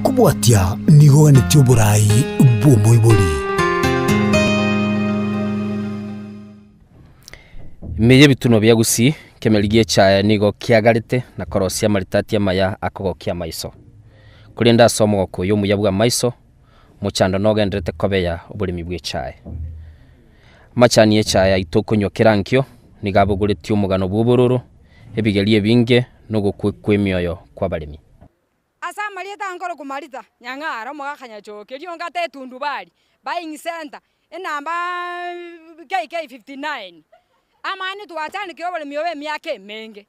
Ayio kobwatia nigo oganetie oborai bw'omoibori. Ime y'ebitunwa bia Gusii, ekemeri gi'echaye nigo kiagarete na korosia amaritati amaya akogokia amaiso. Korende ase omogoko oyo omuya bw'amaiso, Mochando nogenderete kobeya oboremi bw'echae. Amachani y'echae aito okonywa kera ankio nigo abogoretie omogano bw'obororo, ebigeri ebinge, na ogokwa kw'emioyo kw'abaremi. Ase amarieta ankorokwa Marita, Nyang'ara, omogaka Nyachoki, erio ngate etundubari, Buying Centre, enamba KK59. Amaani twachandekire oboremi obo emiaka emenge.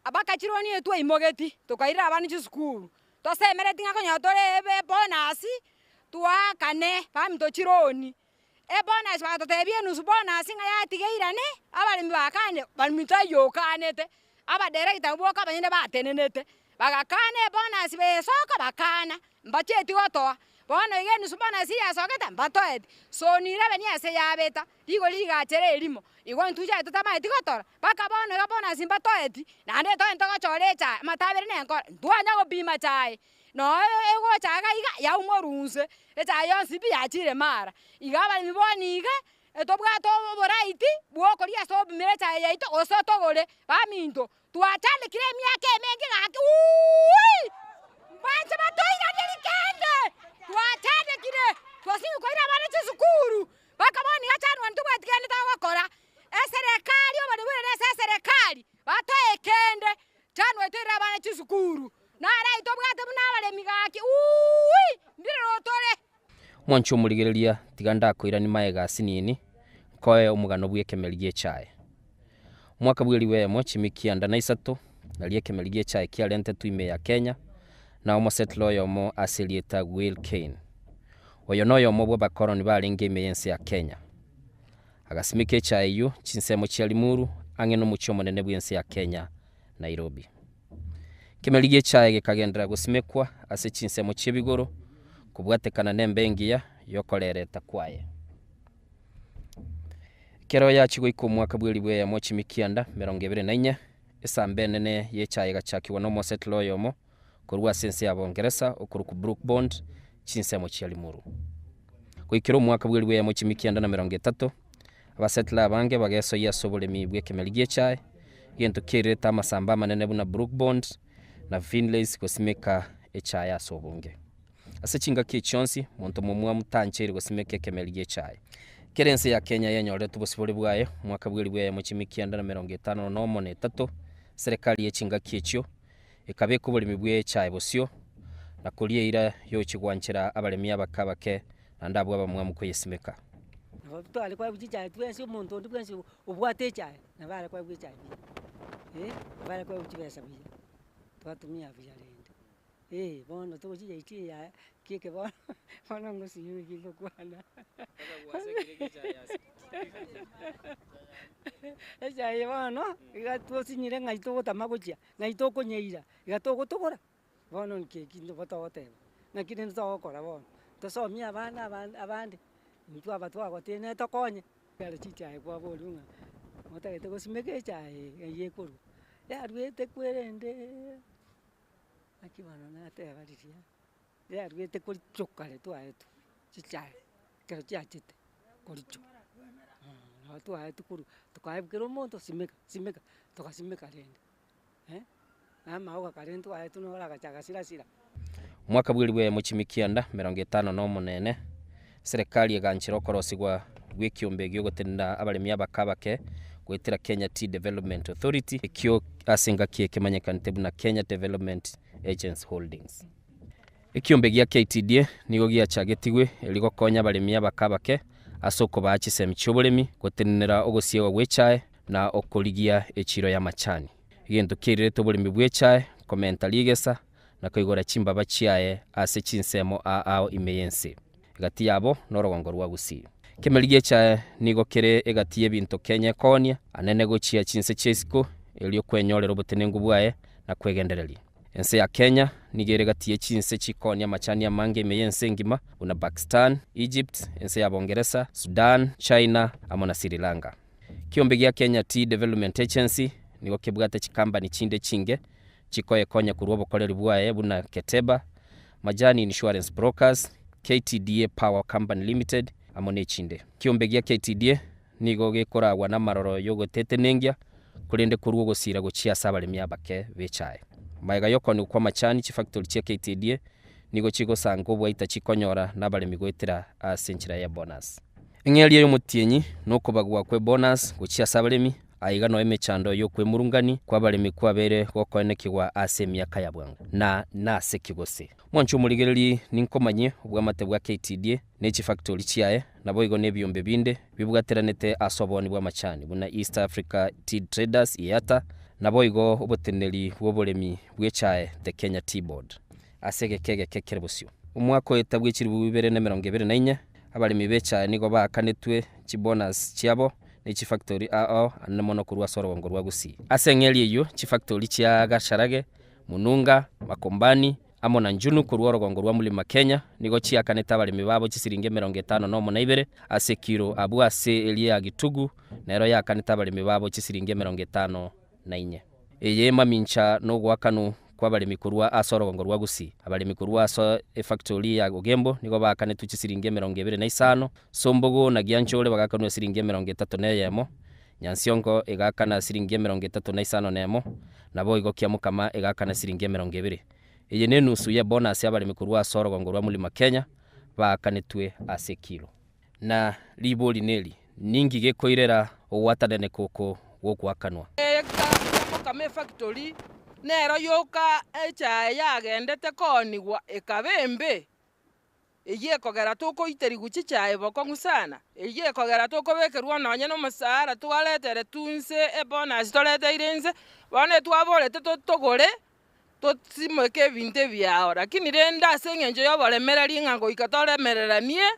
Abakachironi etwaimogeti, tokairera abana chisukuru, tosemereti ng'a konyora tore ebonus, twaakane baminto chironi. Ebonus bagatotebia enusu bonus ng'a yatigairane, abaremi bakane baminto aywo okanete, abadirector abwo boka abanyene batenenete, bagakana ebonus besoka bakana, mbachieti gotoa. Bono iga enusu bonus yasogete mbatoeti, soni eleven ase yabeta. Rigori rigachera erimo, igo intwe inche totamanyeti gotora, mpaka bono iga bonus mbatoeti, naende tobe ntogochora echae, amatabere na enkoro, ntwanya gopima chae, noe egocha iga iga yaumorwa inse, echae yonsi pi yachire mara. Iga abaremi bono iga, etobwate oboraiti bwokoria ase obimire echae yaito gose togore, baminto, Twachandekire emiaka emenge gaki, wuuii! Mbanche batoiranerie kende! Twachandekire, twasinywa koira abana chisukuru, mpaka bono iga chanwa ntobwati kende togokora. Eserekari oboremi bore nase eserekari, batoe kende, chanwa toire abana chisukuru. Naro ayio tobwate buna abaremi gaki, wuuii! Mbirero tore. Mwanche omorigereria, tiga ndakoiranie magega asinini, nkoe omogano bw'ekemeri gi'echae. Omwaka bw'eribu eyemo chimi kianda na isato, nario ekemeri gi'echae kiarentetwe ime ya Kenya, na omosettle oyomo ase erieta Will Kane. Oyo noyomo bw'abakoroni barenge ime y'ense ya Kenya. Agasimeka echae eyio chinsemo chia Limuru ang'e nomochie omonene bw'ense ya Kenya, Nairobi. Ekemeri gi'echae gekagenderera gosimekwa ase chinsemo chi'ebigoro, kobwatekana nembe engiya y'okorereta kwaye. Ekero yachia goika omwaka bw'eribu eyemo chimikianda 24, esambe enene y'echae egachakigwa nomosettle oyomo korwa ase ense ya Bongeresa okorokwa Brooke Bond chinsemo chia Limuru. Goikera omwaka bw'eribu eyemo chimikianda na 30, Abasettle abange bagesoyia ase oboremi bw'ekemeri gi'echae, egento kiairerete amasamba amanene buna Brooke Bond na Finlays gosimeka echae ase obonge. Ase chingaki echi chionsi, monto momwamu tancheire gosimeka ekemeri gi'echae. Kera ense ya Kenya yenyorerete obosibore bwaye, omwaka bw'eribu eyemo chimikianda na 51 na etato, serikali ye chingaki echio ekabeka oboremi bw'echae bosio na koria eira yochia gwanchera abaremi abake abake naende abwo abamwamu koyesimeka. Nabo tware koegwa chichae twensi omonto onde bwensi obwate echae, nabo are koegwa echae buya, eh, nabo are koegwa chibesa buya, twatumia buya rende. Eh, bono togochicha echio ya kieke bono, bono ngosinywa eki ngokwana. Echae eye bono, iga twasinyire ng'ai togotama gochia, ng'ai tokonyeira, iga togotogora. Bono nki eki nigo togoteba, naki rende togokora bono, tosomie abana abande abande, intwe aba twagotire nere tokonye. Ekero chichae kwaborwa ng'a otagete gosimeka echae eye ng'ai ekorwa, yarwete kwerende naki bono nateba riria, yarwete korichwo kare twaetwe chichae ekero chiachete korichwo, nabo twaetwe korwa, tokaebwa kera omonto simeka simeka, togasimeka rende. na amaoga karentwe aetwe noro agacha agasira-sira. Omwaka bw'elifu eyemo chimikianda 51, Serikali eganchera okorosigwa gw'ekiombe giogotenena abaremi abake abake goetera Kenya Tea Development Authority, ekio ase engaki ekemanyekanete buna Kenya Development Agency Holdings. Ekiombe gia KTDA nigo giachagetigwe erio gokonya abaremi abake abake ase okobaa chisemi chi'oboremi, gotenenera ogosiegwa gw'echae na okorigia echiro y'amachani. Egento kiairerete oboremi bw'echae, komenta rigesa, na koigora chimbaba chiaye ase chinsemo aa ao ime y'ense. Egati yabo norogongo rwa Gusii. Ekemeri gi'echae nigo kere egati y'ebinto Kenya ekoonia, anene gochia chinse chia isiko erio kwenyorera obotenenku bwaye na kwegendereria. Ense ya Kenya nigo ere gati ye chinse chikoonia amachani amange ime y'ense engima buna Pakistan, Egypt, ense ya Bongeresa, Sudan, China amo na Sri Lanka. Ekiombe gia Kenya Tea Development Agency nigo kebwate chikambani chinde chinge chikoyekonya korwa obokoreri bwaye buna Keteba, Majani Insurance Brokers, KTDA Power Company Limited, amo nechinde. Ekiombe gia KTDA nigo gekoragwa namaroro y'ogotetenengia, korende korwa ogosira gochia ase abaremi abake b'echae. Magega y'okoonigwa kw'amachani, chifactori chia KTDA nigo chigosanga obwaita chikonyora nabaremi goetera ase enchera y'ebonus. Eng'eria y'omotienyi nokobagwa kw'ebonus gochia ase abaremi, aiga noo emechando y'okwemurungani kw'abaremi kwabeire gokoenekigwa ase emiaka ya bwango. Na nase ki gose? Mwanche omorigererie ninkomanyie obwamate bwa KTDA ne chifactori chiaye, naboigo nebiombe binde bibwateranete ase obooni bw'amachani buna East Africa Tea Traders, EATA, naboigo oboteneneri bw'oboremi bw'echae, The Kenya Tea Board. Ase egeka egeke kere bosio. Omwaka oeta bwe chilifu bibere na emerongo ebere na inye, abaremi b'echae nigo baakanetwe chibonus chiabo ne chifactori ao anene mono korwa ase orogongo rwa Gusii. Ase eng'eria eyio, chifactori chia Gacharage, Mununga, Makombani, amo na Njunu korwa orogongo rwa Mlima Kenya nigo chiakanete abaremi babo chisiringi 52 ase ekiro abwo ase eria ya Gitugu nero yakanete abaremi babo chisiringi 54. Eye mamincha nogoakanwa kw'abaremi korwa ase orogongo rwa Gusii. Abaremi korwa ase efactori ya Ogembo nigo baakanetwe chisiringi 25, Sombogo na Gianchore bagakanwa esiringi 31, Nyansiongo egaakana siringi 35, naboigo Kiamokama egaakana siringi 20. Eye nenusu y'ebonus y'abaremi korwa ase orogongo rwa Mlima Kenya baakanetwe ase ekilo. Na ribori neri, Ninki gekoirera ogwatananeka oko gw'ogoakanwa? Kiamokama efactory nero yoka echae yagendete koonigwa ekaba embe. Eyio ekogera tokoiterigwa chichae bokong'u sana, eyio ekogera tokobekerwa nonye na omosara twareteretwe inse ebonus toreteire inse, bono etwaborete totogore tosimeke ebinto ebiao. Lakini rende ase eng'encho ya oboremereri ng'a goika toremereranie,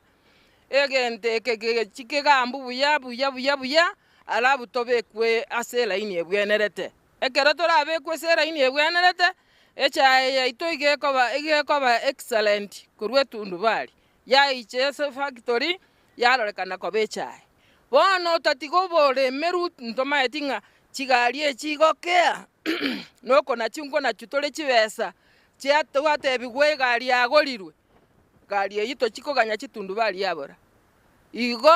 egento eke gechi kegambu buya buya buya buya, alafu tobekwe ase elaini ebwenerete. Ekero torabekwe ase eraini ebwenerete, echae yaito iga ekoba iga ekoba excellent korwa etundubari, yaicha ase factory, yarorekana koba echae. Bono otatiga oboremeru ntomaeti ng'a chigari echi igokea, noko nachio nkonachio tore chibesa, chia twatebigwa egari yagorirwe, egari eyio tochikoganya chitundubari yabora. Igo.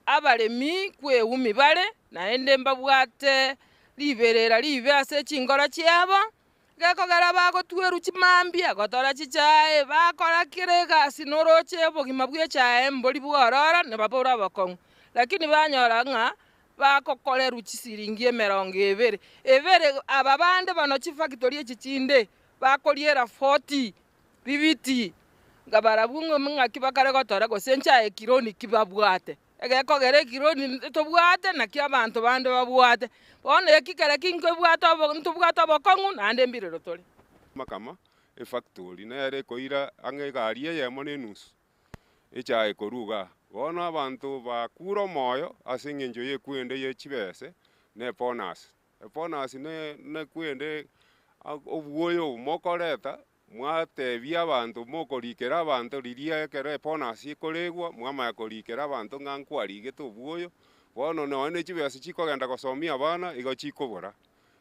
Abaremi kweumi bare, naende mbabwate riberera ribe ase chinkoro chiabo, gekogera bagotwerwa chimambia, gotora chichae, bakora kera egasi noroche obogima bw'echae mbori bwororo, nababore obokong'u. Lakini banyora ng'a bagokorerwa chisiringi 20 ebere, aba bande bono chifactory echi chinde bakoriera 40 bibiti, nkabarabwo ng'a ng'aki bakare gotora gose nchae ekironi ki babwate. Egekogera ekironi tobwate naki abanto bande babwate. Bono eki kere ki nkebwate obo ntobwate obokong'u naende mbirero tore. Amakama, efactory nere ekoira ang'e egari eyemo na enusu echae korwa igaa. Bono abanto bakure omoyo ase eng'encho ya ekwende ye chibese na ebonus. Ebonus ne nekwende obwoyo obo mokoreta Mwatebia abanto, mokorikera abanto riria ekero ebonus ekoregwa, mwamanya korikera abanto ng'a nkwarigete obwoyo, bono nonya ne chibesa chikogenda gosomia abana igo chikobora.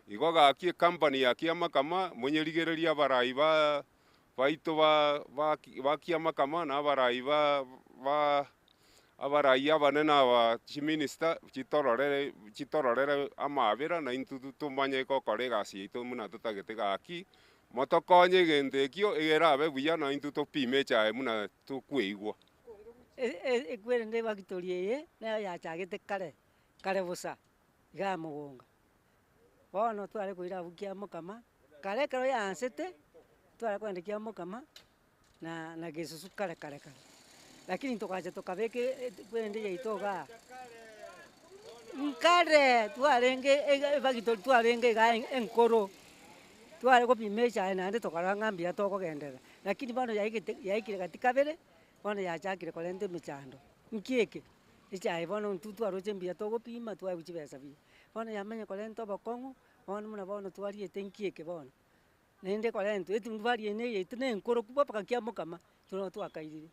Igo gaki ecompany ya Kiamakama monyerigererie abarai ba baito ba ba Kiamakama na abarai ba ba abarai abanene aba chiminister chitororere chitororere amaabera naintwe tomanye gokora egasi yaito buna totagete gaki. Motokonye egento ekio, egerabe buya, na intwe topime echae buna tokweigwa. Ekwerende efactory eye nero yachagete kare, kare bosa, igaa mogonga. Bono tware koira abwo kiamokama, kare ekero yaansete, tware kogenda kiamokama na na gesusu kare kare kare. Lakini togacha tokabeka ekwerende yaito igaa, nkare twarenge ega efactory twarenge igaa enkoro, tware gopima echae naende tokarora ng'a mbuya tokogenderera, lakini bono yaigete yaikire gati kabere, bono yachakire korenta emechando. Nki eke? Echae bono intwe twaroche mbuya togopima twaewa chibesa buya, bono yamanya korenta obokong'u, bono buna bono twariete nki eke bono. Naende korentwa etundubari eye neye yaito na enkoro kubwa mpaka kiamokama, toro twakairire,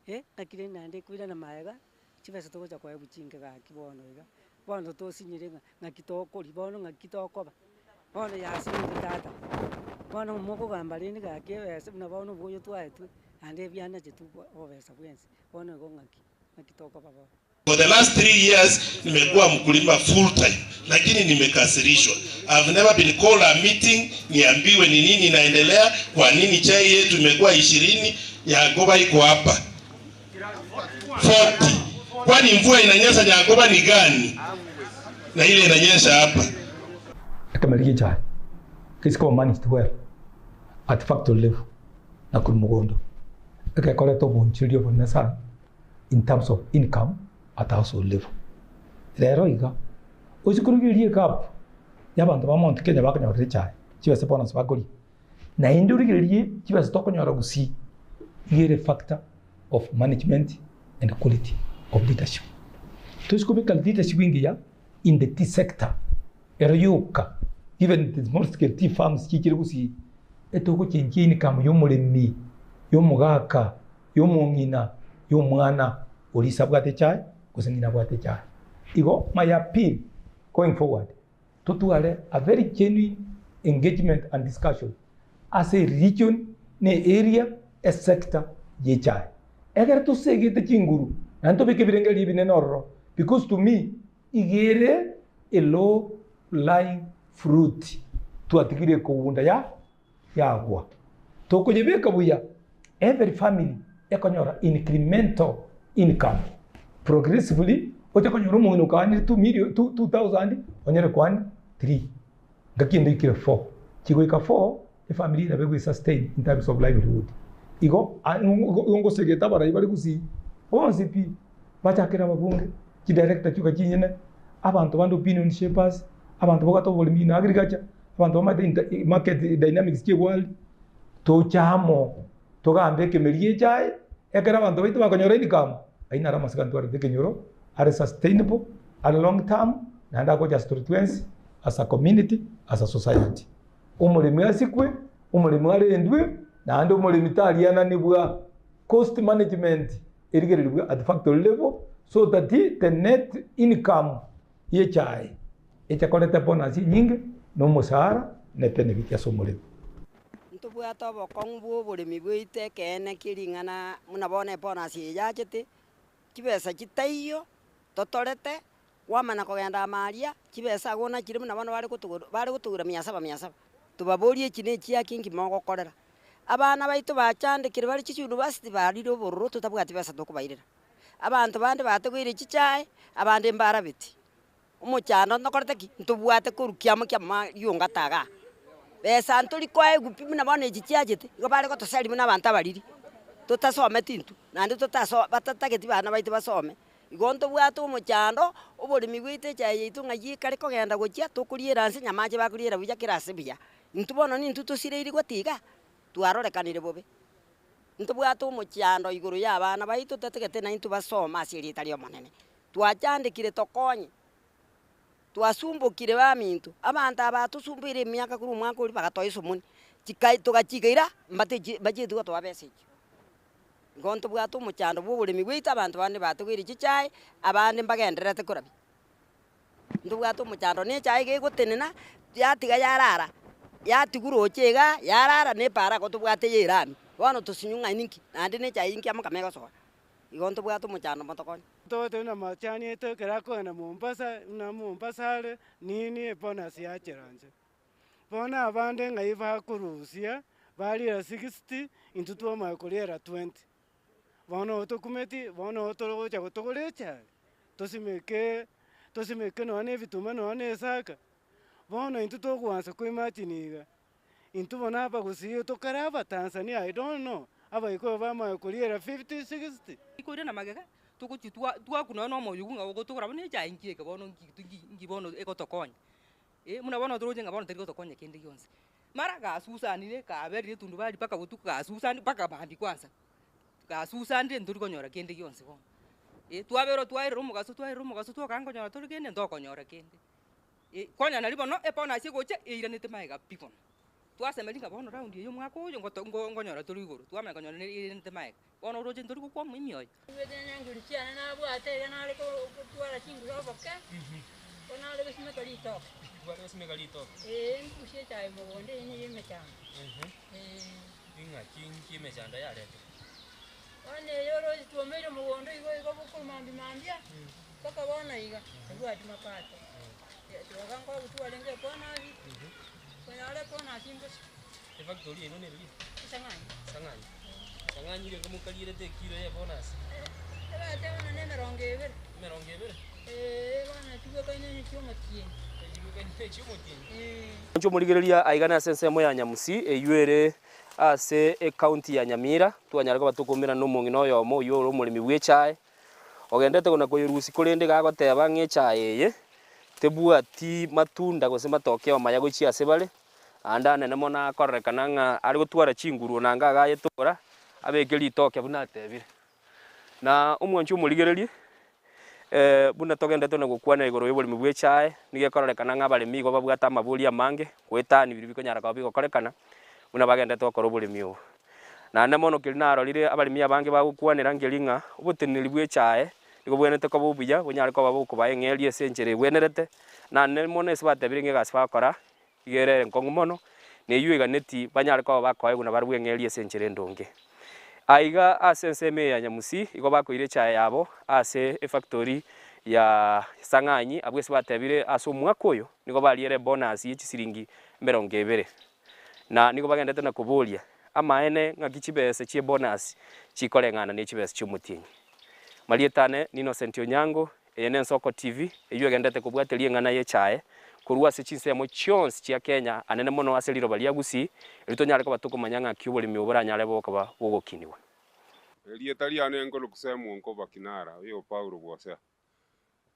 eh, naki rende naende ekoirana maega, chibesa togocha koegwa chinke gaki bono iga, bono tosinyire ng'a ng'aki tokoria bono ng'aki tokoba, bono yasinyire tata. Bono mokogamba rende gaki ebesa buna bono oboyo twaetwe, naende ebianachetwe obobesa bwensi, bono igo ng'aki, ng'aki tokoba bono. For the last 3 years nimekuwa mkulima full time lakini nimekasirishwa. I've never been called a meeting niambiwe ni nini inaendelea, kwa nini chai yetu imekuwa 20 Nyangoba iko hapa 40. Kwani mvua inanyesha Nyangoba ni gani na ile inanyesha hapa? Ekemeri gi'echae gesi koba managed well at factory level na korwa mogondo, egekoreta obonchereria obonene sana in terms of income at household level. Rero iga, oise korigereria egap ya abanto ba Mount Kenya bakonyorera echae, chibesa bonus bakoria, naende origererie chibesa tokonyora gusii, iga ere factor of management and quality of leadership. Toise kobeka leadership engiya in the tea sector, ero yoka, even the small scale tea farms chichire gusii, etogochenchia income ya omoremi, ya omogaka, y'omong'ina y'omwana oria ise abwate echae gose ng'ina abwate echae. Igo my appeal going forward, totware a very genuine engagement and discussion ase eregion na area esector y'echae. Ekero tosegete chinguru naende tobeke ebirengererio ebinene ororo because to me iga ere a low lying fruit twatigire ekogunda ya yagwa. Tokoyebeka buya, every family ekonyora incremental income progressively, oche konyora omong'ina okaanire 2 million, 2000, onyore koani 3, ngaki ende oikire 4, chigoika 4, efamiri nabo egwe sustain in terms of livelihood. Igo igo ngosegete abarai bare gusii bonsi pi, bachakere ababunge, chidirector chioka chinyene, abanto bande opinion shapers, abanto babwate oboremi na agriculture, abanto bamaete market dynamics chia eworld, toche amo togambe ekemeri gia echae, ekero abanto baito bakonyora income, ayio naro amasiko ntwarete ekenyoro are sustainable, are long term, naende agocha ase tore twensi as a community, as a society. Omoremi asikwe, omoremi arendwe, naende omoremi tariananibwa cost management erigererigwe at factory level so that the net income y'echae eche koreta bonus enyinge na omosara na ebenefit ase omoremi. Ntobwate obokong'u bw'oboremi bwaito ekeene ki ring'ana buna bono ebonus eye yachete, chibesa chitaiyo totorete, kwamana kogenda amo aria, chibesa agwo nachire buna bono bare kotogora bare kotogora mia saba mia saba. Tobaborie echi na echiaki nki mogokorera. Abana baito bachandekire bare chiuniversity barire obororo totabwati besa tokobairera. Abanto bande bategoire chichae, abande mbarabeti. Omochando ntokorete ki? Ntobwate korwa kiamo kiama riongata igaa. Besa ntori koegwa pi buna bono echi chiachete, igo bare gotoseria buna abanto abariri, totasometi intwe, naende totaso batatageti bana baito basome. Igo ntobwate omochando, oboremi bwaito echae yaito ng'ai ekare kogenda gochia, tokoriera nse nyamache bakoriera buya kera ase buya. Intwe bono nintwe tosireiri gotiga, twarorekanire bobe. Ntobwate omochando igoro y'abana baito totatagete naintwe basome ase erieta ri'Omonene. Twachandekire tokonye, twasumbokire baminto, abanto aba batosumbeire emiaka korwa omwaka oria bagatoa esomoni, chika togachika ira mbatechi mbachieti gotoa besa echio. Igo ntobwate omochando bwa oboremi bwaito abanto bande batogeire chichae, abande mbagendererete korabia. Ntobwate omochando na echae iga egotenena, yatiga yarara, yatigwa roche igaa, yarara na epara igo tobwate ya erami. Bono tosinywe ng'a ninki, naende na echae inki amo kama egosoa. Igo ntobwate omochando motokonye. Totari na machani aito ekero akogenda Mombasa, buna Mombasa are, nini ebonus yachera inche. Bono abande ng'ai bakorusia, bariera sixty, intwe twamanya koriera twenty. Bono otokumeti, bono torogocha gotogora echae, tosimeke tosimeke nonya na ebituma nonya na esaka. Bono intwe togoansa koimagine iga, intwe bono abagusii tokare abatanzania I don't know, abaikoyo bamanya koriera fifty, sixty. Koria na magega, togochia twa twakuna nonya na omoyio ng'a ogotogora bono echae nki eke bono nki nki nki bono egotokonya. Eh, buna bono toroche ng'a bono teri gotokonya kende gionsi. Mara gasusanire, kaberire etundubari mpaka botuko gasusanire mpaka mambia kwanza, gasusanire ntori konyora kende gionsi bono. Eh, twaberwa twaerera omogaso twaerera omogaso twakanga nkonyora tore kende ntokonyora kende. Eh, konya nari bono ebonus egocha eiranete magega pi bono. Twasemeria ng'a bono raundi eye omwaka oyo ngoto ngo ngonyora tore igoro, twamanya konyora ne eiranete magega. Bono oroche ntori gokwama emioyo. Nigo chinyanguru chiane nabwate iga nare kotwara chinguru oboke. Ko nare gosimeka ritoke. Kware gosimeka ritoke? Ee, nkusie echae mogondo eye nigo emechando. Ee. Ing'aki nki emechando yarete? Bono eye oroche twameire mogondo igo igo bokorwa mambia mambia, mpaka bono iga, tobwati mapato. Twaga nkobu twarenge ekonasi, konyora ekonasi mbosa. Efactory yaino nereri? Esang'anyi. Esang'anyi. Esang'anyi iga mokarierete ekiro ye ebonus? Ebateba ng'a nemerongo ebere. Emerongo ebere? Eeh bono chibwekaine ne chiomotienyi. Chibwekaine ne chiomotienyi? Eeh. Inche omorigereria aiga nase ensemo ya Nyamusi, eywo ere ase ecounty ya Nyamira, twanyara koba tokoumera nomong'ina oyomo oywo ore omoremi bw'echae, ogendete kona koyerusia korende iga agoteba ng'a echae eye tebwati matunda gose matokeo amaya gochia ase bare, Naende anene mono akororekana ng'a are gotwara chinguru onanga agayetogora abeke ritoke buna atebire. Na omwanchi omorigererie, buna togenderete na gokwana igoro y'oboremi bw'echae, nigo ekororekana ng'a abaremi igo babwate amabori amange goetania biria bikonyara koba bigokorekana buna bagenderete gokora oboremi obo. Naende mono keria narorire abaremi abange bagokwanera nkeri ng'a oboteneneri bw'echae nigo bwenerete koba obuya bonyare koba bokobaa eng'eria ase enchera egwenerete, naende mono ase batebire ng'a egasi bagokora Iga ere enkong'u mono, na eyio eganeti banyare koba bakoegwa na barabwo eng'eria ase enchera endonge. Aiga ase ensemo eye ya Nyamusi igo bakoira echae yabo ase efactory ya Sang'anyi abwo ase batebire ase omwaka oyo nigo bariere ebonus ye chisiringi emerongo ebere. Na nigo bagendete na koboria amaene ng'aki chibese chiebonus chikoreng'ana ne chibese chiomotienyi. Marieta ane ni Innocent Onyango Eye n'Ensoko TV, eyio egenderete kobwateria eng'ana y'echae korwa ase chinsemo chionsi chia Kenya, anene mono ase riroba ria Gusii, erio tonyare koba tokomanya ng'aki oboremi obo boranyare bokoba bogokinigwa. Erieta riane nkorukusemu nkoba Kinara, oyo Paulo bwosea.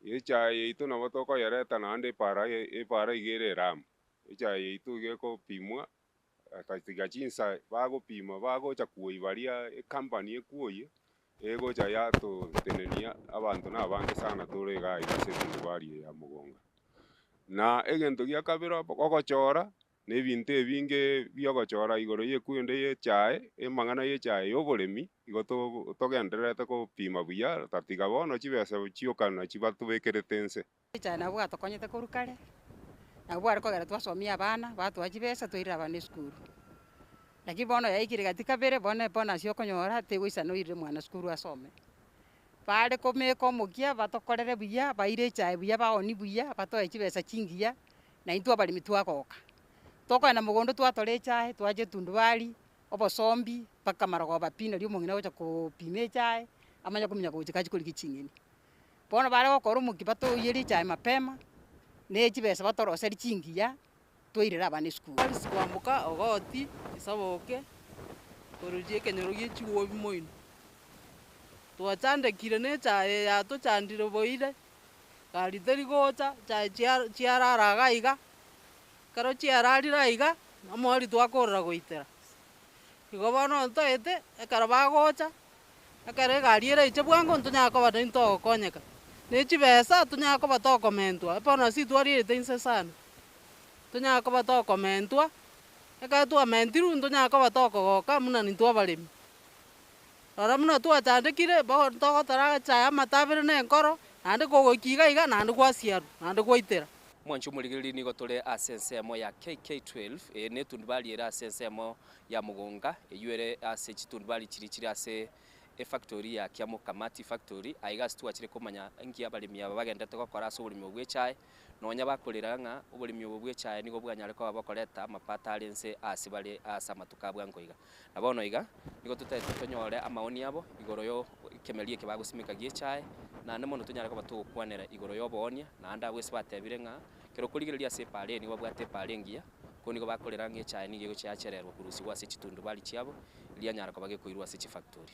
Echae yaito nabo tokoyereta naende epara epara iga ere eramu. Echae yaito iga ekopimwa Agatiga chinsa bagopima bagocha kuoyia baria ecompany ekuoyia, egocha yatotenenia abanto na abange sana tore igaa iga ase etundubari eye ya Mogonga. Na egento gia kabere ogochora, na ebinto ebinge bia ogochora igoro ya ekwende ya echae, amang'ana ya echae ya oboremi, igo to togendererete gopima buya, tatiga bono chibesa chioka nachi batobekerete inse. Echae nabo bwatokonyete korwa kare, nabo bware kogera twasomia abana, batoa chibesa twairera abana esukuru. Lakini bono yaikire gati kabere, bono ebonus okonyora tegoisana oirire mwana sukuru asome. Bare komeka omokia batokorere buya, baire echae buya baonie buya, batoe chibesa chingiya, na intwe abaremi twagoka. Tokogenda mogondo twatora echae, twacha etundubari, obosombi, mpaka marogoba pi nario omong'ina agocha kopima echae, amanye kominyoka gochia achi korigia ching'eni. Bono bare gokora omokia batoiyerie echae mapema, ne chibesa batoroserie chingiya, twairere abana esukuru. Alice kwamboka ogoti esaboke kororia ekenyoro gie chiguobi moino. Twachandekire ne echae eye yatochandire boire, gari teri gocha, echae chia chiarara iga iga, ekero chiararire aiga, omori twakorora goitera. Igo bono ntoete, ekero bagocha. Ekero egari eraiche bwango ntonyare koba naintwe togokonyeka, ne chibesa tonyare koba tokomentwa, bono ase twarierete inse sana, tonyare koba tokomentwa, ekero twamentirwe ntonyare koba tokogoka buna intwe abaremi. Rora buna twachandekire bono togotora echae amatabere na enkoro, naende kogoika iga iga naende gwasiarwa, naende gwaitera. Mwanche omorigereria nigo tore ase ensemo ya KK12, eye netundubari ere ase ensemo ya Mugunga, eyio ere ase chitundubari chiria chire ase efactory ya Kiamokama Tea Factory, aiga ase twachire komanya inki abaremi aba bagenderete gokora ase oboremi obo bw'echae, nonya bakorera ng'a oboremi obo bw'echae nigo bwanyare koba bokoreta amapato are nse ase bare ase amatuko a bwango iga. Na bono iga, nigo totaete tonyore amaoni abo igoro yo ekemeria eke bagosimeka gi'echae, naende mono tonyare koba togokwanera igoro y'oboonia, naende abwo ase batebire ng'a ekero okorigereria ase epaara eye nigo babwate epaara engiya, Ko nigo bakorera ng'a echae nigo egochia yachererwa korusigwa ase chitundubari chiabo, riria yanyara koba gekoirwa ase chifactori.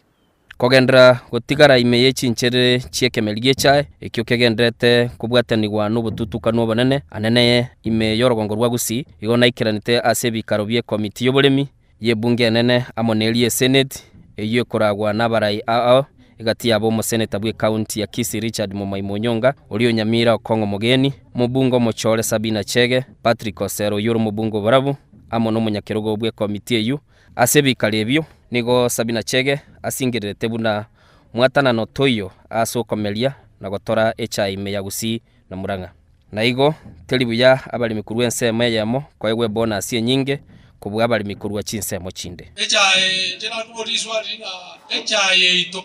Kogenderera gotigara ime ye chinchere chi'ekemeri gi'echae, ekio kegendererete kobwatanigwa nobotutukanu obonene anene ime y'orogongo rwa Gusii, igo naikeranete ase ebikaro bi'ekomiti y'oboremi y'ebunge enene amo neria y'eseneti, eyio ekoragwa nabarai ao egati yabo omoseneta bw'ecounty ya Kisii Richard Momaimo Onyonga, oria o Nyamira Okong'o Mogeni, omobunge omochore Sabina Chege, Patrick Osero oyio ore omobunge o Borabu, amo nomonyakerogo bw'ekomiti eyio. Ase ebikaro ebio nigo Sabina Chege asingererete buna mwatanano toiyo ase okomeria na gotora echae ime ya Gusii na Murang'a. Na igo teri buya abaremi korwa ensemo eyemo koegwa ebonasi enyinge kobua abaremi korwa chinsemo chinde. Echae inche nakoboria riswali ng'a echae yaito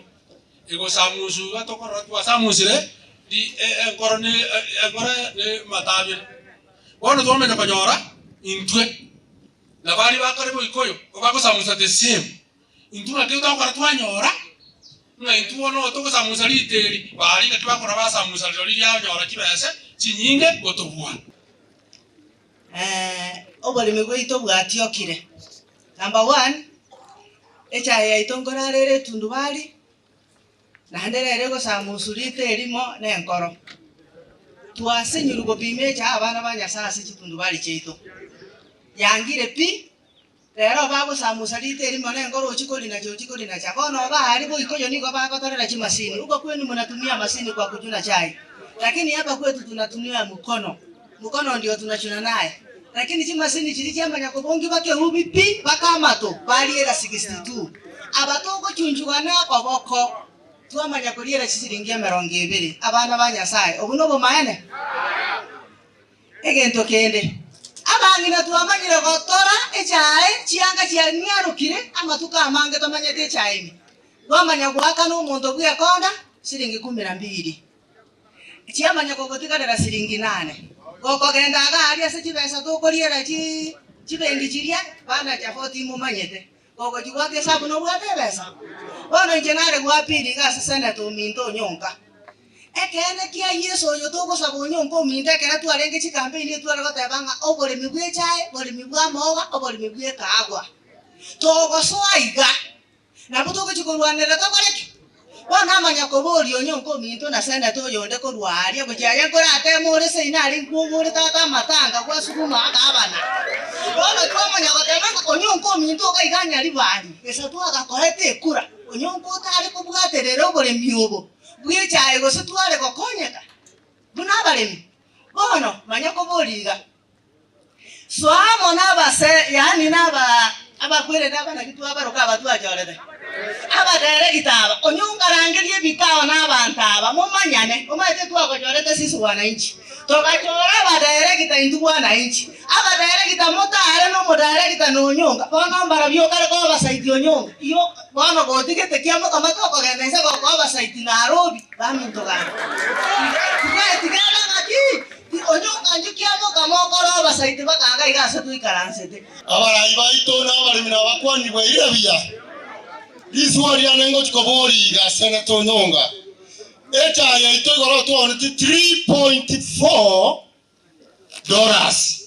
egosamusu iga tokorora twasamusire ri enkoro ne enkoro ne matabire. Bono twamanya konyora intwe na baria bakare boikoyo bagosamusa the same. Intwe naki togokora twanyora ng'a intwe bono togosamusa riteri baria ngaki bakora basamusa rirorio rianyora chibese chinyinge gotobua. Oboremi bwaito bwatiokire. Number one, echae yaito nkorara ere etundubari, naende rero egosamusu rito erimo na enkoro. Twasinyirwe gopima echae abana ba Nyasae ase chitundubari chiaito. Yangire pi, rero bagosamusa rito erimo na enkoro ochie korinacha ochie korinacha. Bono iga aria boikoyo nigo bagotorera chimasini, huko kwenu mnatumia masini kwa kuchuna chai, lakini hapa kwetu tunatumia mkono. Mkono ndio tunachuna naye, lakini chimasini chiria chiamanya kobongi bakeubi pi baka amato bariera 62. Aba togochunchugana okoboko twamanya koriera chisiringi emerongo ebere. Abana ba Nyasaye, obwo nobomaene? Egento kende, abang'ina twamanyire gotora echae chianga chianiarokire amatuko amange tomanyete echae ime. Twamanya goakana omonto bw'ekonda siringi kumi na mbili. Chiamanya kogotigarera siringi nane. Gokogenda iga aria ase chibesa tokoriera chi chibenki chiria, bana chafoti imomanyete. Gogochia goaka esabu nobwate ebesa? Bono inche nare goappeal iga ase senator ominto onyonka. Ekeene kia Yeso oyo togosaba onyonka ominto ekero twarenge chicampaign etware goteba ng'a oboremi bwa echae, boremi bwa amaoga, oboremi bwa ekaagwa. Togosoa iga. Nabwo togochia korwanerera tokore ki? Bono amanya koboria onyonka ominto na seneta oyonde korwa aaria gochia aye nkorateme ore seino aria nkwogore tata amatanga gwasuguma agabana. Bono twamanya goteba ng'a onyonka ominto iga iga anyaribani gesa twagakoete ekura onyonka otare kobwaterera oboremi obo bw'echae gose tware gokonyeka buna abaremi. Bono manya koboria iga. Soa amo nabase, yaani naba abakwerete abanaki twabaroka aba twachorete, abaderegita aba, onye onkarangeria ebikao na abanto aba, momanyane, omanyete twagochorete sisi wananchi, togachora abaderegita intwe wananchi, abaderegita motare na omoderegita na onyonka, bono mbarabio okare kobasaiti onyonka, iyo bono gotigete kiamokama tokogenda inse gokobasaiti Nairobi, baminto gaki. Tiga tiga ebe ng'aki. Onye okanchukia mokama okore obasaiti bakaga iga ase toikaransete. Abarai baito na abaremi nabakwanire bwairire buya. Risuo riane ngochia koboria iga Senator Onyonga, echae yaito igoro twaoneti 3.4 dollars.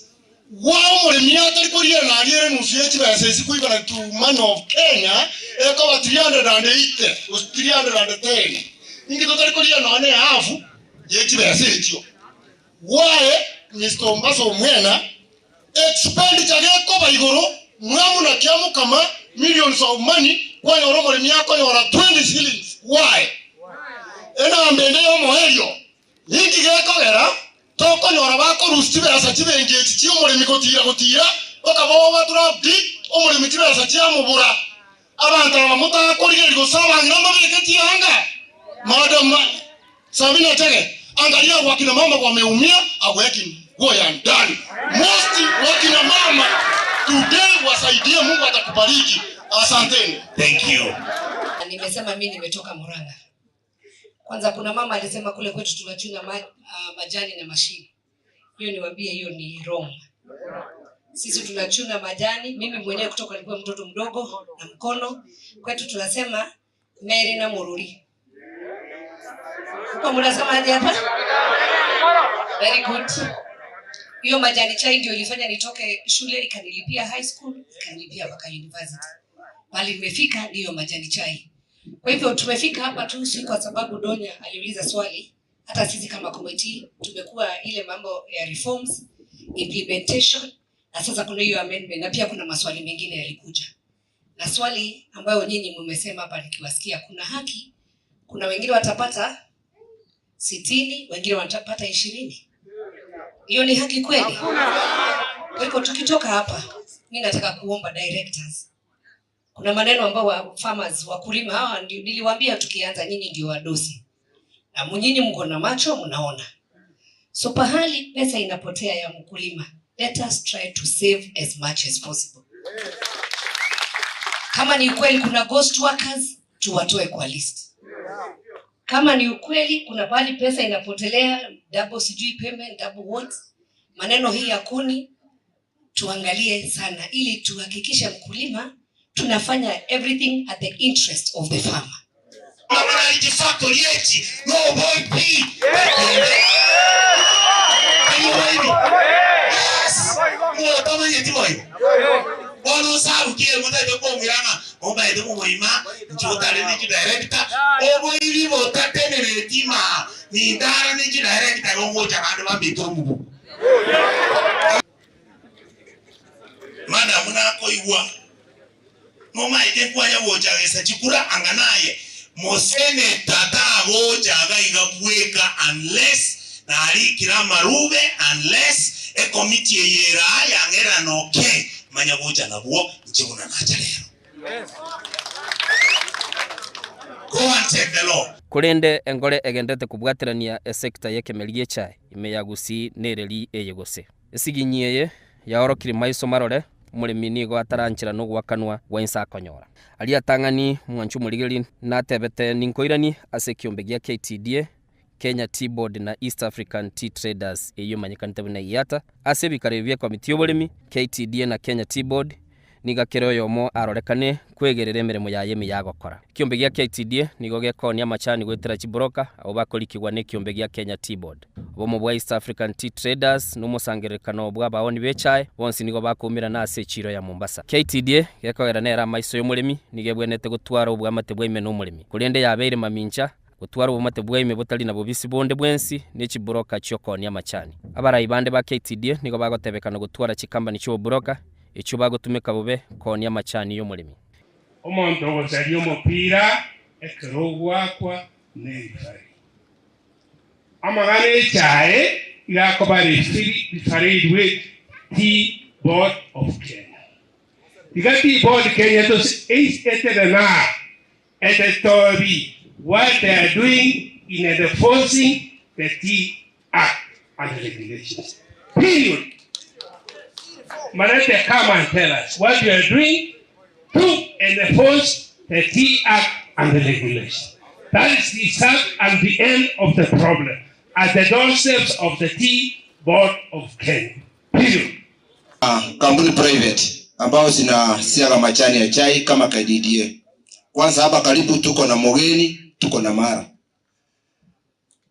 Gwa omoremi atari koriera nariere enusu ye chibesa esi equivalent to money of Kenya ekoba 380 gose 310. Inki totari koriera nonya ne ehafu ye chibesa echio. Gwaye Mister Ombasa Omwena expenditure gekoba igoro mwamu na kiamokama millions of money kwanyora omoremi akonyora 20 shillings. Why? Enamba ende yomoerio Ninki gekogera tokonyora bakorusia chibesa chibenki echi chi'omoremi gotiira gotiira, bakaba obatura pi omoremi chibesa chiamobura? Abanto aba motakorigereria gose abang'ina mbabeke chianga? Madam Sabina Chege, angalia wakina mama wameumia aweki nguo ya ndani. Most wakina mama today wasaidie, Mungu atakubariki. Asanteni. Thank you. Nimesema mi nimetoka Murang'a. Kwanza kuna mama alisema kule kwetu tunachuna ma, majani na mashini. Hiyo niwaambie, hiyo ni wrong. Sisi tunachuna majani, mimi mwenyewe kutoka nilikuwa mtoto mdogo na mkono. Kwetu tunasema Mary na Mururi. Huko mnasema aje hapa? Very good. Hiyo majani chai ndio ilifanya nitoke shule ikanilipia high school, ikanilipia mpaka university. Pale nimefika ndiyo majani chai. Kwa hivyo tumefika hapa tu si kwa sababu Donya aliuliza swali, hata sisi kama committee tumekuwa ile mambo ya reforms, implementation na sasa kuna hiyo amendment na pia kuna maswali mengine yalikuja. Na swali ambayo nyinyi mmesema hapa nikiwasikia, kuna haki, kuna wengine watapata 60, wengine watapata 20. Hiyo ni haki kweli? Kwa hivyo tukitoka hapa, mimi nataka kuomba directors. Kuna maneno ambao wa farmers wakulima hawa ndio niliwaambia tukianza, nyinyi ndio wadosi. Na nyinyi mko na macho mnaona. So pahali pesa inapotea ya mkulima, let us try to save as much as possible. Kama ni ukweli kuna ghost workers, tuwatoe kwa list. Kama ni ukweli kuna pahali pesa inapotelea, double sijui payment, double what, maneno hii ya kuni tuangalie sana, ili tuhakikishe mkulima tunafanya everything at the interest of the farmer. Bono osarukie motaete komwirana omaete momoima inche otare ninche director oboiri botatenereti ma nindara ninche director igo ngocha bande bambete omobuku. Madam nakoigwa nomaete nkwanya gocha gesa chikura anga naye moseneta tagocha iga iga bweka unless narikire amarube unless ekomiti eye eraa yang'era noke manya gocha nabwo inche buna nacha rero. Go and check the law. Korende engore egenderete kobwaterania esecta y'ekemeri gi'echae ime ya Gusii nereri eye gose. Esiginyi eye yaorokirie maiso marore, omoremi nigo ataranchera nogoakanwa gwa inse akonyora. Aria atang'ani omwanchi omorigereria natebete ninkoiranie ase ekiombe gia KTDA, Kenya Tea Board na East African Tea Traders eyio emanyekanete buna EATA. Ase ebikaro ebi bi'ekomiti y'oboremi, KTDA na Kenya Tea Board Nigo kera oyomo arorekane kwegerera emeremo yaye emiya agokora. Ekiombe gia KTDA nigo gekoonia amachani goetera chibroka abwo bakorikigwa nekiombe gia Kenya Tea Board. Obomo bwa East African Tea Traders nomosangererekano bw'abaoni b'echae bonsi nigo bakoumerana ase echiiro ya Mombasa. KTDA gekogera nere amaiso y'omoremi nigo ebwenerete gotwara oboamate bwa ime nomoremi. Korende yabeire mamincha gotwara oboamate bwa ime botari na bobisi bonde bwensi ne chibroka chi'okoonia amachani. Abarai bande ba KTDA nigo bagotebekana gotwara chikambani chi'oboburoka echio bagotumeka bobe koonia amachani y'omoremi. Omonto ogosaria omopira ekero ogoakwa nerifari. Amang'ana 'echae iga akoba refereed with Tea Board of Kenya. Tiga Tea Board Kenya tose etenena etetobi what they are doing in enforcing the Tea Act and regulations. Period. Manete come and tell us what you are doing to enforce the Tea Act and the regulations. That is the start and the end of the problem at the doorsteps of the Tea Board of Kenya. Period. Kampuni private ambao zinasiaga majani ya chai kama KDDA. Kwanza hapa karibu tuko na Mogeni, tuko na Mara.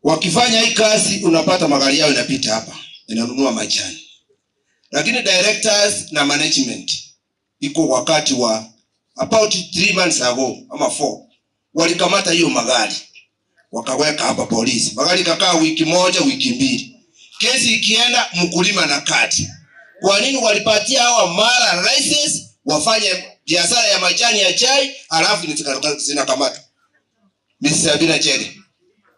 Wakifanya hii kazi unapata magari yao inapita hapa, inanunua majani. Lakini directors na management iko wakati wa about 3 months ago ama 4 walikamata hiyo magari wakaweka hapa polisi. Magari kakaa wiki moja, wiki mbili. Kesi ikienda mkulima na kati. Kwa nini walipatia hawa Mara license wafanye biashara ya majani ya chai halafu zinakamatwa? Mrs. Sabina Chege.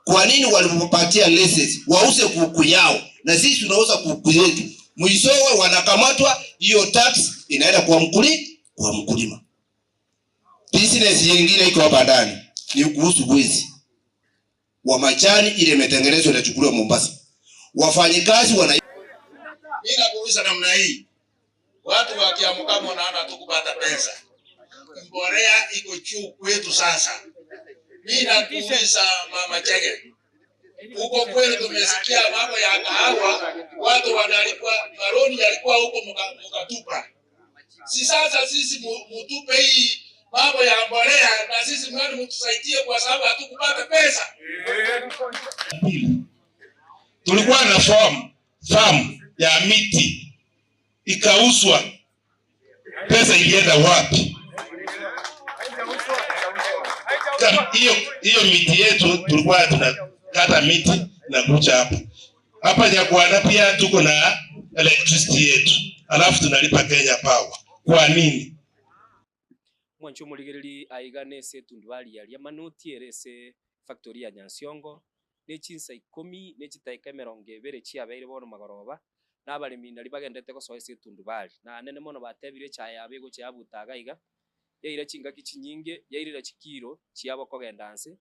Kwa nini walipatia license wauze kuku yao na sisi tunauza kuku yetu? Mwishowe wanakamatwa, hiyo tax inaenda kwa mkulima, kwa mkulima. Business nyingine iko hapa ndani ni kuhusu wizi wa majani ile imetengenezwa inachukuliwa Mombasa. Wafanyikazi wana Mimi nakuuliza namna hii. Watu wakiamka wanaona tu kupata pesa. Mbolea iko juu kwetu sasa. Mimi nakuuliza Mama Chege. Huko kweli tumesikia mambo ya kahawa, watu wanalipwa, maroni yalikuwa huko mkatupa. Si sasa sisi mutupe hii mambo ya mbolea na sisi mwani mtusaidie kwa sababu hatukupata pesa. Tulikuwa na farm ya miti ikauzwa, pesa ilienda wapi? Hiyo miti yetu tulikuwa tunakata miti na kucha hapa. Hapa Nyakwana pia tuko na electricity yetu, alafu tunalipa Kenya Power. Kwa nini? Mwancho omorigereri aiga nese etundubari yaria manoti ere ase factory ya Nyansiongo, ne chinsa ikomi ne chitaika emerongo ebere chiabeire bono magoroba, na abaremi nari bagendete gosoa ase etundubari. Naende mono batebire echae yabo egocha yabuta iga iga, yaira chingaki chinyinge, yairera chikiro chiabo kogenda nse.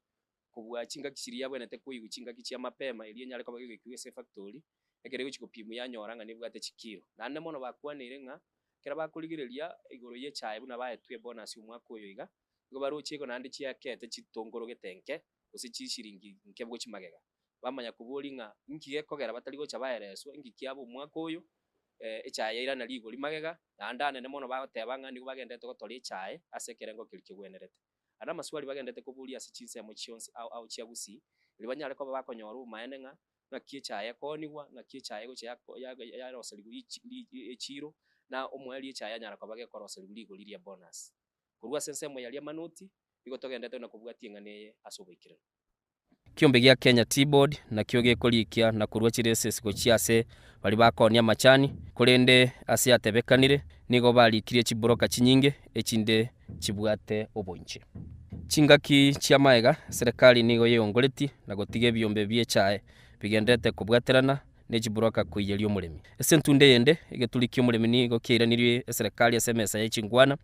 kobua chingaki chiria yabwenerete koigwa chingaki chia mapema erio enyare koba gegoikigwa ase efactory, ekero egochia gopimwa yanyora ng'a nebwate chikiro. Naende mono bakwaneire ng'a ekero bakorigereria igoro ya echae buna baetwe ebonus omwaka oyo iga, nigo baroche igo naende chiakete chitonkorogete nke, gose chishiringi nke gochia magega. Bamanya koboria ng'a inki gekogera batari gocha baereswa, inki kiaba omwaka oyo, echae yairana rigori magega, naende anene mono bagoteba ng'a nigo bagenderete gotora echae ase ekerengo keria kegwenerete. Aya namaswali bagenderete koboria ase chinsemo chionsi ao ao chia Gusii, erio banyare koba bakonyora obomaene ng'a ng'aki echae ekoonigwa, ng'aki echae egocha yako yaroserigwa richi echiiro, na omoerio echae yanyara koba gekoroserigwa rigori ria bonus. Korwa ase ensemo yaria amanoti, nigo togenderete na kobwatia eng'ana eye ase oboikeranu. Ekiombe gia Kenya Tea Board nakio gekorikia na korua chiresesi gochia ase baria bakoonia amachani, korende ase atebekanire nigo barikirie chibroka chinyinge echinde chibwate oboinche. Chingaki chi'amaega serikali nigo yeongoretie na gotiga ebiombe bi'echae bigendererete kobwaterana ne chibroka koiyeria omoremi. Ase entunda eyende, egeturi ki'omoremi nigo kiairanirie eserekari ase emesa ye chingwana.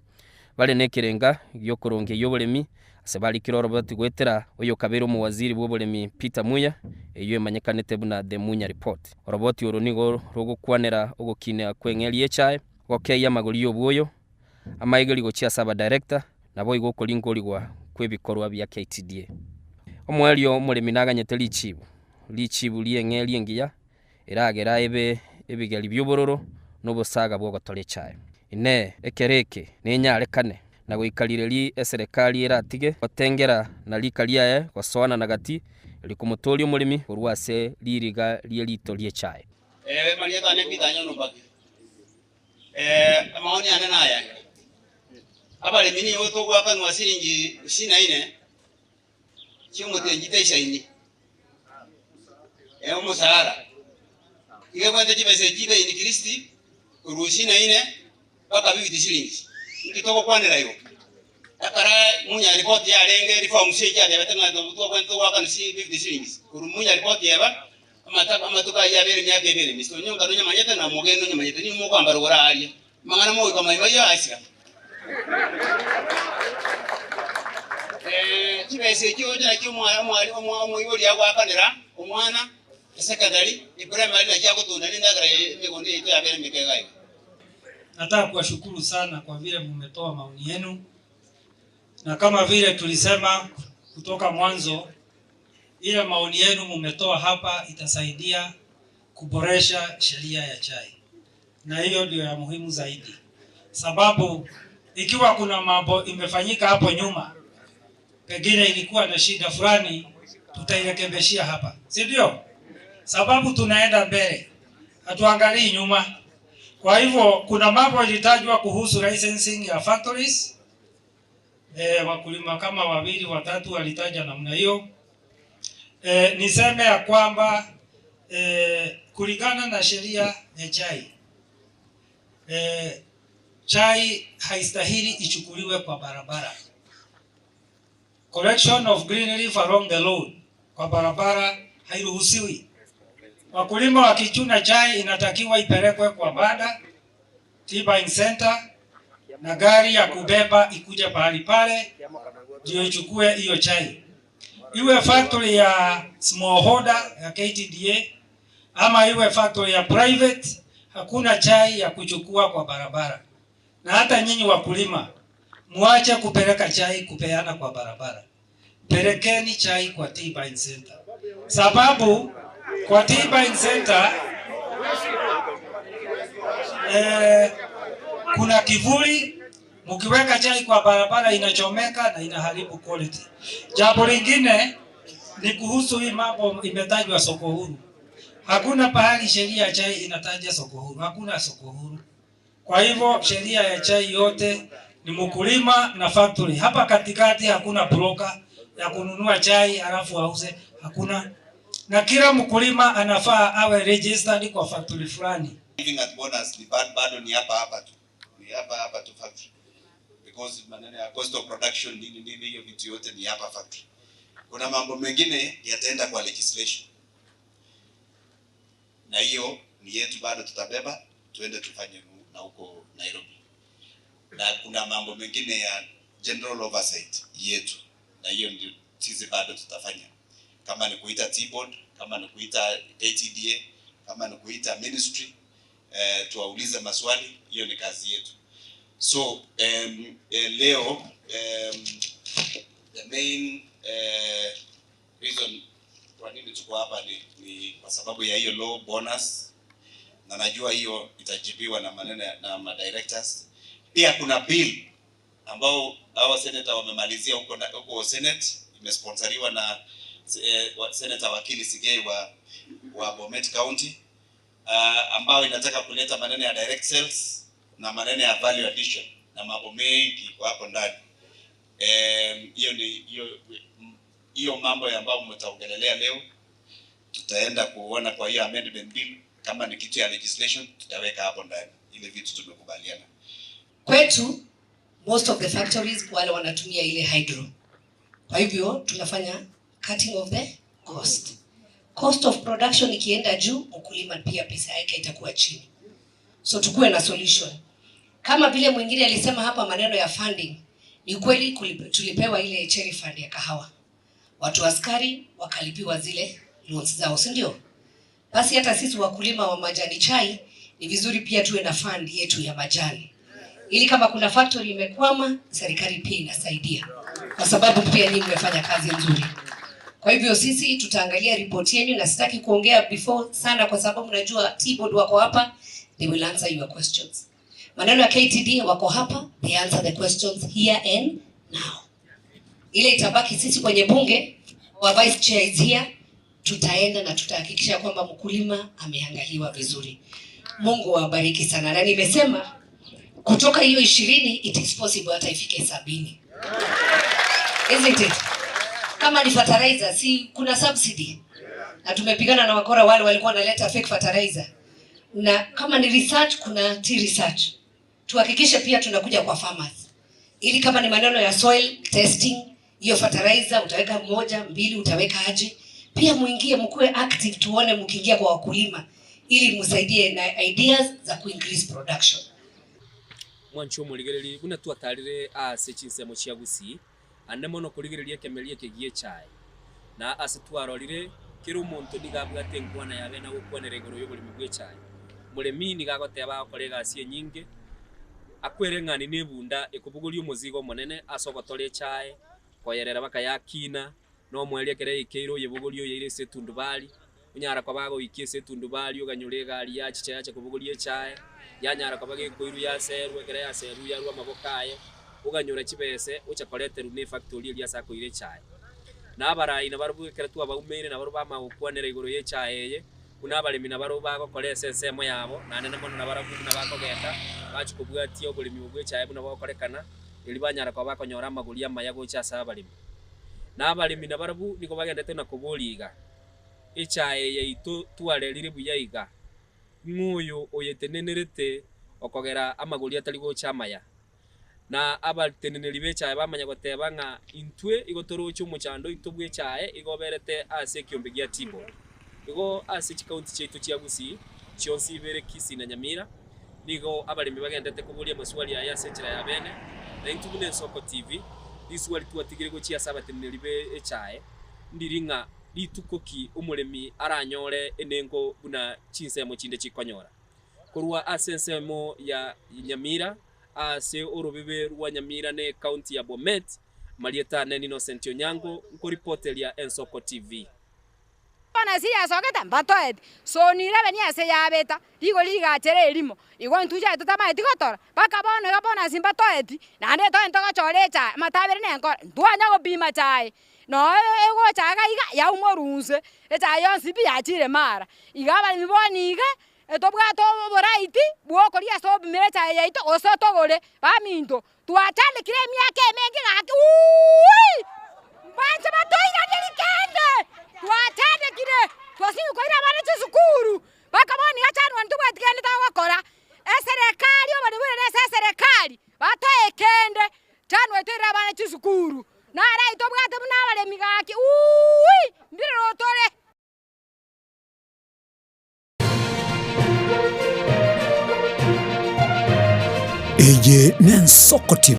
Bare nekerenga gi'okorongeyia oboremi, ase barikire oroboti goetera oyokabeire omowaziri bw'oboremi Peter Munya, eyio emanyekanete buna The Munya Report. Oroboti oro nigo rogokwanera ogokinea kw'eng'eri y'echae, gokeyia amagori y'obwoyo, amaegeri gochia ase abadirector, naboigo okoringorigwa kw'ebikorwa bia KTDA. Omoerio omoremi naganyete richibu, richibu ri'eng'eri engiya eragera ebe ebigeri bi'obororo na obosaga bw'ogotora echae. Inee! Ekero eke nenyarekane, na goika rireri eserekari eratige gotengera na rika riaye gosoana na gati, rikomotooria omoremi korwa ase ririga rie rito ri'echae? Ee, marieta ane Peter Anyona Obaki. Ee, amaoni ane naya, Abaremi nigo togoakanwa siringi isini na ine chi'omotenyi taisaini, ee, omosaara. Iga ebwate chibesa echi chibe increased korwa isini na ine mpaka 50 shillings. Inki togokwanera igo? Ekero Munya report yarenge reforms echi yatebete ng'a tobwenerete goakana 50 shillings, korwa Munya report eba, amata amatuko ayio abere emiaka ebere, Mister Onyonka nonyamanyete na omogeni nonyamanyete, nigo mokoamba rogoro aaria. Amang'ana mogoika maino ayio asira. Eh, chibesa echio oche nachio omwa- omwari omwa- omoibori agoakanera omwana esecondary, eprimary naki agotunda na endagera eye emegondo yaito yabere emeke iga iga. Nataka kuwashukuru sana kwa vile mumetoa maoni yenu, na kama vile tulisema kutoka mwanzo, ile maoni yenu mumetoa hapa itasaidia kuboresha sheria ya chai, na hiyo ndio ya muhimu zaidi, sababu ikiwa kuna mambo imefanyika hapo nyuma, pengine ilikuwa na shida fulani, tutairekebishia hapa, si ndio? Sababu tunaenda mbele, hatuangalii nyuma. Kwa hivyo kuna mambo ilitajwa kuhusu licensing ya factories. E, wakulima kama wawili watatu walitaja namna hiyo. E, niseme ya kwamba e, kulingana na sheria ya chai e, chai haistahili ichukuliwe kwa barabara. Collection of green leaf along the road kwa barabara hairuhusiwi. Wakulima wakichuna chai inatakiwa ipelekwe kwa banda, tea buying center na gari ya kubeba ikuje pahali pale ndio ichukue hiyo chai. Iwe factory ya smallholder ya KTDA ama iwe factory ya private, hakuna chai ya kuchukua kwa barabara. Na hata nyinyi wakulima muache kupeleka chai kupeana kwa barabara. Pelekeni chai kwa tea buying center, sababu kwa tea buying center eh, kuna kivuli. Mkiweka chai kwa barabara inachomeka na inaharibu quality. Jambo lingine ni kuhusu hii mambo imetajwa soko huru. Hakuna pahali sheria ya chai inataja soko huru, hakuna soko huru. Kwa hivyo sheria ya chai yote ni mkulima na factory. Hapa katikati hakuna broker ya kununua chai halafu auze, hakuna. Na kila mkulima anafaa awe registered kwa factory fulani. Giving at bonus ni bado, bado ni hapa hapa tu, ni hapa hapa tu factory because maneno ya cost of production nini nini, hiyo vitu yote ni hapa factory. Kuna mambo mengine yataenda kwa legislation, na hiyo ni yetu, bado tutabeba tuende tufanye na huko Nairobi, na kuna mambo mengine ya general oversight yetu, na hiyo ndio sisi bado tutafanya. Kama ni kuita Tea Board, kama ni kuita KTDA, kama ni kuita ministry eh, tuwaulize maswali, hiyo ni kazi yetu. So leo the main reason kwa nini tuko hapa ni kwa sababu ya hiyo low bonus, na najua hiyo itajibiwa na maneno na ma directors. Pia kuna bill ambao hawa senator wamemalizia huko na, huko Senate imesponsoriwa na Senator Wakili Sigei wa Bomet County ambao inataka kuleta maneno ya direct sales na maneno ya value addition na mambo mengi kwa hapo ndani. Hiyo ni hiyo mambo ambayo mtaongelelea leo, tutaenda kuona kwa hiyo amendment bill kama ni kitu ya legislation tutaweka hapo ndani ile vitu tumekubaliana. Kwetu most of the factories wale wanatumia ile hydro. Kwa hivyo tunafanya cutting of the cost. Cost of production ikienda juu, mkulima pia pesa yake itakuwa chini. So tukuwe na solution. Kama vile mwingine alisema hapa maneno ya funding, ni kweli tulipewa ile cherry fund ya kahawa. Watu askari wakalipiwa zile loans zao, si ndio? Basi hata sisi wakulima wa majani chai ni vizuri pia tuwe na fund yetu ya majani, ili kama kuna factory imekwama, serikali pia inasaidia, kwa sababu pia nyinyi mmefanya kazi nzuri. Kwa hivyo sisi tutaangalia ripoti yenu, na sitaki kuongea before sana, kwa sababu najua Tea Board wako hapa, they will answer your questions. Maneno ya KTDA wako hapa, they answer the questions here and now. Ile itabaki sisi kwenye bunge, our vice chair is here, tutaenda na tutahakikisha kwamba mkulima ameangaliwa vizuri. Mungu awabariki sana, na nimesema kutoka hiyo 20 it is possible hata ifike 70. Isn't it? Kama ni fertilizer, si kuna subsidy? Na tumepigana na wakora wale walikuwa wanaleta fake fertilizer. Na kama ni research, kuna tea research. Tuhakikishe pia tunakuja kwa farmers. Ili kama ni maneno ya soil testing, hiyo fertilizer utaweka 1, 2, utaweka aje? Pia muingie, mkuwe active, tuone mkiingia kwa wakulima ili msaidie na ideas za ku increase production. Mwancho omorigereri buna twatarire ase chinsemo chia Gusii, ande mono korigereria ekemeria eke gi'echae. Na ase twarorire, kera omonto nigo abwate enkwana yabe na gokwanera igoro y'oboremi bw'echae. Omoremi nigo agoteba agokora egasi enyinge, akwere ng'a nini ebunda ekobogoria omozigo omonene ase ogotora echae, koyerera baka yakina, na omoerio ekero yaikeire oyebogorie oyeire ase etundubari, onyara koba agoikia ase etundubari oganyora egari yachicha yacha kobogoria echae, yanyara koba gekoirwa yaserwa, ekero yaserwa yarwa amaboko aye, oganyora chibese ocha koreterwa na efactory eria ase akoira echae. Na abarai nabarobwo ekero twabaumeire nabarobwo bamanya gokwanera igoro ya echae eye, buna abaremi nabarobwo bagokora ase ensemo yabo, naende mono nabarabwo buna bakogenda, bachia kobwatia oboremi obwo bwa echae buna bogokorekana, erio banyara koba bakonyora amagori amaya gocha ase abaremi. Na abaremi nabarabwo nigo bagendete na koboria iga, Echae yaito twarerire buya iga, ng'o oyo oyetenenerete okogera amagori atari gocha amaya? Na abateneneri b'echae bamanya goteba ng'a intwe igo toroche omochando oito bw'echae igo oberete ase ekiombe gia Tea Board. Igo ase chikaunti chiaito chia Gusii chionsi ibere Kisii na Nyamira, nigo abaremi bagenderete koboria amaswali aya ase enchera ya bene, na intwe buna Ensoko TV, riswali twatigire gochia ase abateneneri b'echae ndiri ng'a rituko ki omoremi aranyore enengo buna chinsemo chinde chikonyora. Korwa ase ensemo ya Nyamira, ase orobebe rwa Nyamira ne ekaunti ya Bomet, Marieta ane Innocent Onyango, nkoripoteria Ensoko TV. Bono ase yasogete mbatoeti, sonire abeni ase yabeta, rigori rigachera erimo, igo intwe inche totamanyeti gotora, mpaka bono iga bono ase mbatoeti, naende toende togochora echae, amatabere na enkoro, ntwanya gopima chae, noe egocha iga iga yauma orunse, echae yonsi pi yachire mara. Iga abaremi bono iga, etobwate oboraiti bwokoria ase obimire echae yaito gose togore, baminto, Twachandekire emiaka emenge gaki, uuwi! Mbanche batoiranie rikende! Twachandekire, twasinywa koira abana chisukuru, mpaka bono iga chanwa ntobwati kende togokora. Eserekari oboremi bore nese eserekari, batoe ekende, chanwa toire abana chisukuru. Naro ayio tobwate buna abaremi gaki, uuwi! Mbirero tore. Eye n'Ensoko TV.